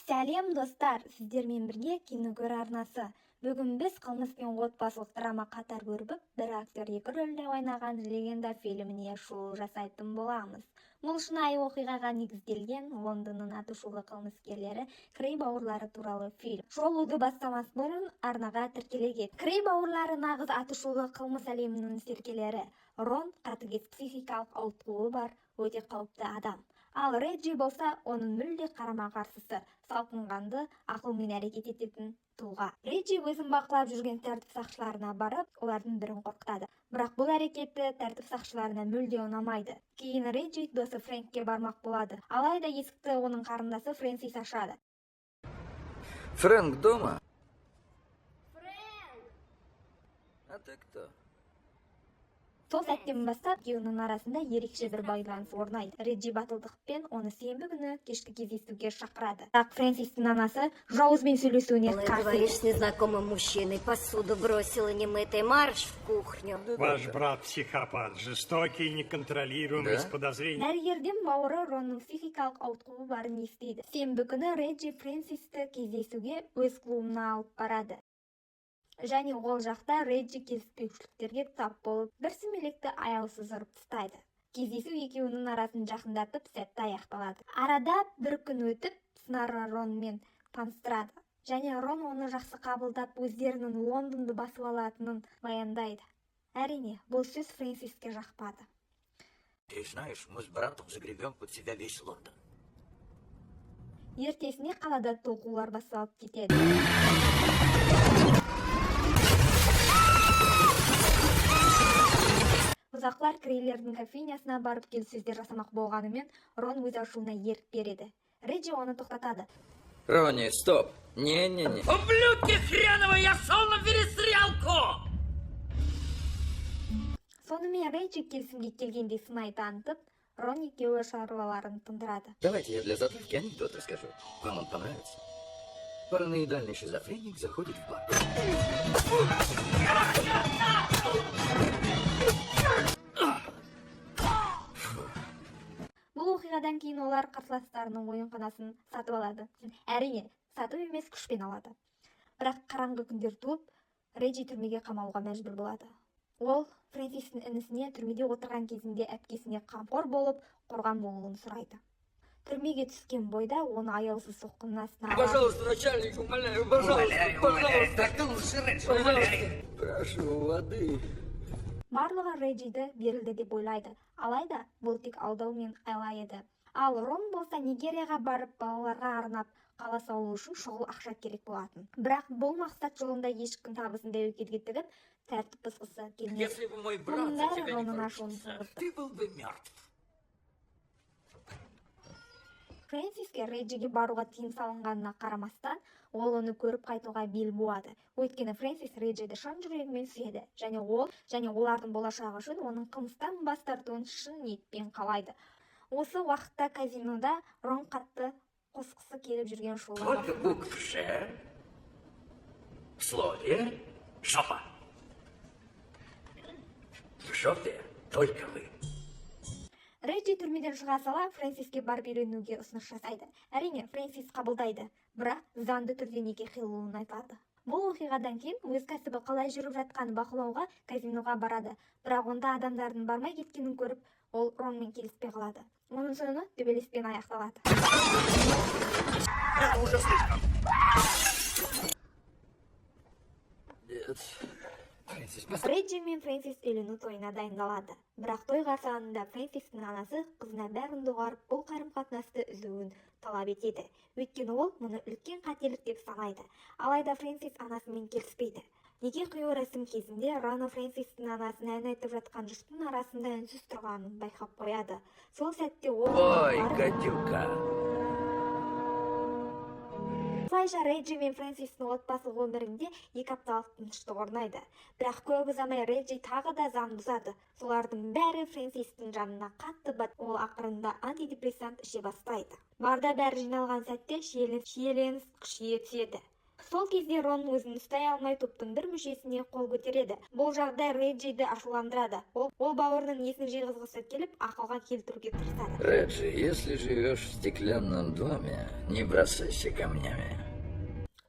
Сәлем, достар! Сіздермен бірге Кинокөр арнасы. Бүгін біз қылмыс пен отбасылық драма қатар өрбіп, бір актер екі рөлде ойнаған «Легенда» фильміне шолу жасайтын боламыз. Бұл шынайы оқиғаға негізделген Лондонның атышулы қылмыскерлері Крей бауырлары туралы фильм. Шолуды бастамас бұрын арнаға тіркеле кет. Крей бауырлары нағыз атышулы қылмыс әлемінің серкелері. Рон қатыгез, психикалық ауытқуы бар өте қауіпті адам. Ал Реджи болса, оның мүлде қарама-қарсысы, салқынқанды, ақылмен әрекет ететін тұлға. Реджи өзін бақылап жүрген тәртіп сақшыларына барып, олардың бірін қорқытады. Бірақ бұл әрекеті тәртіп сақшыларына мүлде ұнамайды. Кейін Реджи досы Фрэнкке бармақ болады. Алайда есікті оның қарындасы Фрэнсис ашады. Фрэнк дома? Фрэнк! А ты кто? Сол сәттен бастап екеуінің арасында ерекше бір байланыс орнайды. Реджи батылдықпен оны сенбі күні кешкі кездесуге шақырады. Бірақ Фрэнсистің анасы жауызбен сөйлесуіне Ты қарсы. говоришь с незнакомым мужчиной, посуду бросила немытой, марш в кухню. Ваш брат психопат, жестокий, неконтролируемый, Да? с подозрением. Дәрігерден бауыры Ронның психикалық ауытқуы барын естиді. Сенбі күні Реджи Фрэнсисті кездесуге өз клубына алып барады. Және ол жақта Реджи келіспеушіліктерге тап болып, бір сүмелекті аяусыз ұрып тастайды. Кездесу екеуінің арасын жақындатып, сәтті аяқталады. Арада бір күн өтіп, сыңары Ронмен таныстырады. Және Рон оны жақсы қабылдап, өздерінің Лондонды басып алатынын баяндайды. Әрине, бұл сөз Фрэнсиске жақпады. Ты знаешь, мы с братом загребем под себя весь Лондон. Ертесіне қалада толқулар басталып кетеді. Бұзақылар Крейлердің кофейнясына барып келіссөздер жасамақ болғанымен, Рон өз ашуына ерік береді. Реджи оны тоқтатады. Ронни, стоп! Не-не-не. Ублюдки хреновы, я шел на перестрелку! Сонымен Реджи келісімге келгендей сыңай танытып, Рон екеуі шаруаларын тындырады. Давайте я для затравки анекдот расскажу. Вам он понравится. Параноидальный шизофреник заходит в бар. Бұл оқиғадан кейін олар қарсыластарының ойынханасын сатып алады. Әрине, сатып емес, күшпен алады. Бірақ қараңғы күндер туып, Реджи түрмеге қамалуға мәжбүр болады. Ол Фрэнсистің інісіне түрмеде отырған кезінде әпкесіне қамқор болып, қорған болуын сұрайды. Түрмеге түскен бойда оны аяусыз соққының астына алады. Пожалуйста, начальник, умоляю, пожалуйста, пожалуйста. Так ты лучше раньше, умоляю. Прошу воды. Барлығы Реджиді берілді деп ойлайды. Алайда бұл тек алдау мен айла еді. Ал Рон болса Нигерияға барып, балаларға арнап қала салу үшін шұғыл ақша керек болатын. Бірақ бұл мақсат жолында ешкім табысын тәуекелге тігіп, тәртіп бұзғысы келмеді. Если бы мой брат Мұның за бәрі тебя не Ронның ашуын поручился, туғызды. ты был бы мертв. Фрэнсиске Реджиге баруға тыйым салынғанына қарамастан, ол оны көріп қайтуға бел буады. Өйткені Фрэнсис Реджиді шын жүрегімен сүйеді және ол және олардың болашағы үшін оның қылмыстан бас тартуын шын ниетпен қалайды. Осы уақытта казинода Рон қатты қосқысы келіп жүрген шоуға Сколько букв «Ж» в слове «жопа»? В жопе только вы. Реджи түрмеден шыға сала Фрэнсиске барып үйленуге ұсыныс жасайды. Әрине, Фрэнсис қабылдайды, бірақ заңды түрде неке қиылуын айтады. Бұл оқиғадан кейін өз кәсібі қалай жүріп жатқанын бақылауға казиноға барады. Бірақ онда адамдардың бармай кеткенін көріп, ол Ронмен келіспей қалады. Оның соңы төбелеспен аяқталады. Это уже слишком. Нет. Фрэнсис, постой. Реджи мен Фрэнсис үйлену тойына дайындалады. Бірақ той қарсаңында Фрэнсистің анасы қызына бәрін доғарып, бұл қарым-қатынасты үзуін талап етеді. Өйткені ол мұны үлкен қателік деп санайды. Алайда Фрэнсис анасымен келіспейді. Неке қию рәсім кезінде Рано Фрэнсистің анасын ән айтып жатқан жұрттың арасында үнсіз тұрғанын байқап қояды. Сол сәтте ол Ой, барып, гадюка. Осылайша Реджи мен Фрэнсистің отбасылық өмірінде 2 апталық тыныштық орнайды. Бірақ көп ұзамай Реджи тағы да заң бұзады. Солардың бәрі Фрэнсистің жанына қатты бат, ол ақырында антидепрессант іше бастайды. Барда бәрі жиналған сәтте шиеленіс күшейе түседі. Сол кезде Рон өзін ұстай алмай, топтың бір мүшесіне қол көтереді. Бұл жағдай Реджиді ашуландырады. Ол бауырының есін жиғызғысы келіп, ақылға келтіруге тырысады. Реджи, если живешь в стеклянном доме, не бросайся камнями.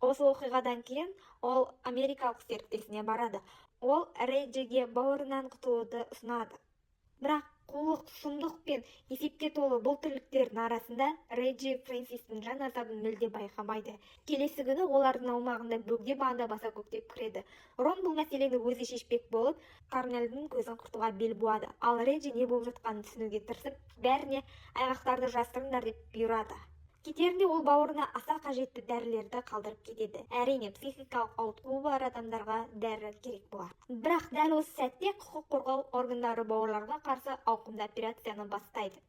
Осы оқиғадан кейін ол америкалық серіктесіне барады. Ол Реджиге бауырынан құтылуды ұсынады. Бірақ қулық, сұмдық пен есепке толы бұл тірліктердің арасында Реджи Фрэнсистің жан азабын мүлде байқамайды. Келесі күні олардың аумағында бөгде банда баса көктеп кіреді. Рон бұл мәселені өзі шешпек болып, Корнелдің көзін құртуға бел буады. Ал Реджи не болып жатқанын түсінуге тырысып, бәріне айғақтарды жасырыңдар деп бұйырады. Кетерінде ол бауырына аса қажетті дәрілерді қалдырып кетеді. Әрине, психикалық ауытқуы бар адамдарға дәрі керек болар. Бірақ дәл осы сәтте құқық қорғау органдары бауырларға қарсы ауқымды операцияны бастайды.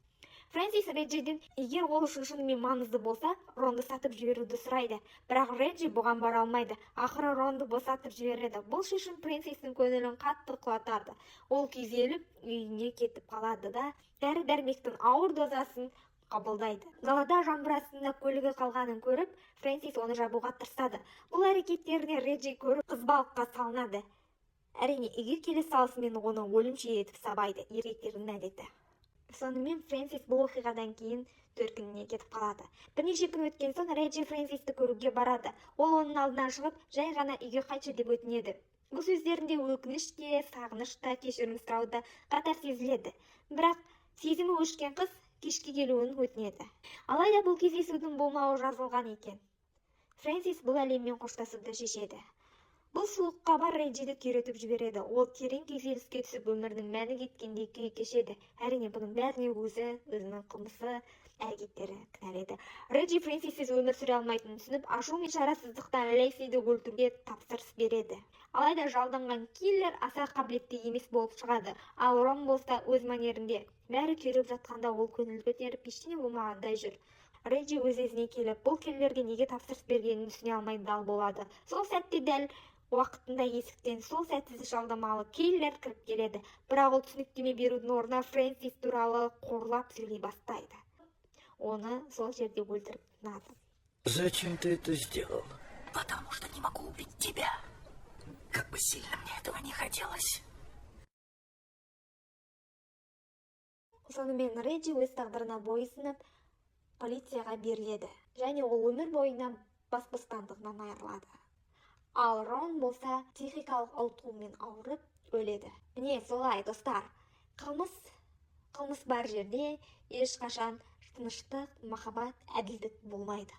Фрэнсис Реджиден егер ол үшін шынымен маңызды болса, Ронды сатып жіберуді сұрайды. Бірақ Реджи бұған бара алмайды. Ақыры Ронды босатып жібереді. Бұл шешім Фрэнсистің көңілін қатты құлатады. Ол күйзеліп, үйіне кетіп қалады да, дәрі-дәрмектің ауыр дозасын қабылдайды. Далада жаңбыр астында көлігі қалғанын көріп, Фрэнсис оны жабуға тырысады. Бұл әрекеттеріне Реджи көріп, қызбалыққа салынады. Әрине, үйге келе салысымен оны өлімші етіп сабайды, еркектердің әдеті. Сонымен Фрэнсис бұл оқиғадан кейін төркініне кетіп қалады. Бірнеше күн өткен соң Реджи Фрэнсисті көруге барады. Ол оның алдынан шығып, жай ғана үйге қайтшы деп өтінеді. Бұл сөздерінде өкініш те, сағыныш та, кешірім сұрау да қатар сезіледі. Бірақ сезімі өшкен қыз кешке келуін өтінеді. Алайда бұл кездесудің болмауы жазылған екен. Фрэнсис бұл әлеммен қоштасуды шешеді. Бұл суық хабар Реджиді күйретіп жібереді. Ол терең күйзеліске түсіп, өмірінің мәні кеткендей күй кешеді. Әрине, бұның бәріне өзі, өзінің қылмысы, әрекеттері кінәлі. Реджи Фрэнсиссіз өмір сүре алмайтынын түсініп, ашу мен шарасыздықтан Лейсиді өлтіруге тапсырыс береді. Алайда жалданған киллер аса қабілетті емес болып шығады. Ал Рон болса өз мәнерінде. Бәрі күйреп жатқанда ол көңіл көтеріп, ештеңе болмағандай жүр. Реджи өз езіне келіп, бұл киллерге неге тапсырыс бергенін түсіне алмай дал болады. Сол сәтте дәл уақытында есіктен сол сәтсіз жалдамалы киллер кіріп келеді. Бірақ ол түсініктеме берудің орнына Фрэнсис туралы қорлап сөйлей бастайды. Оны сол жерде өлтіріп тынады. Зачем ты это сделал? Потому что не могу убить тебя. Как бы сильно мне этого не хотелось. Сонымен Реджи өз тағдырына бойұсынып, полицияға беріледі. Және ол өмір бойына бас бостандығынан айырылады. Ал Рон болса психикалық ауытқумен ауырып өледі. Міне солай, достар. Қылмыс бар жерде ешқашан тыныштық, махаббат, әділдік болмайды.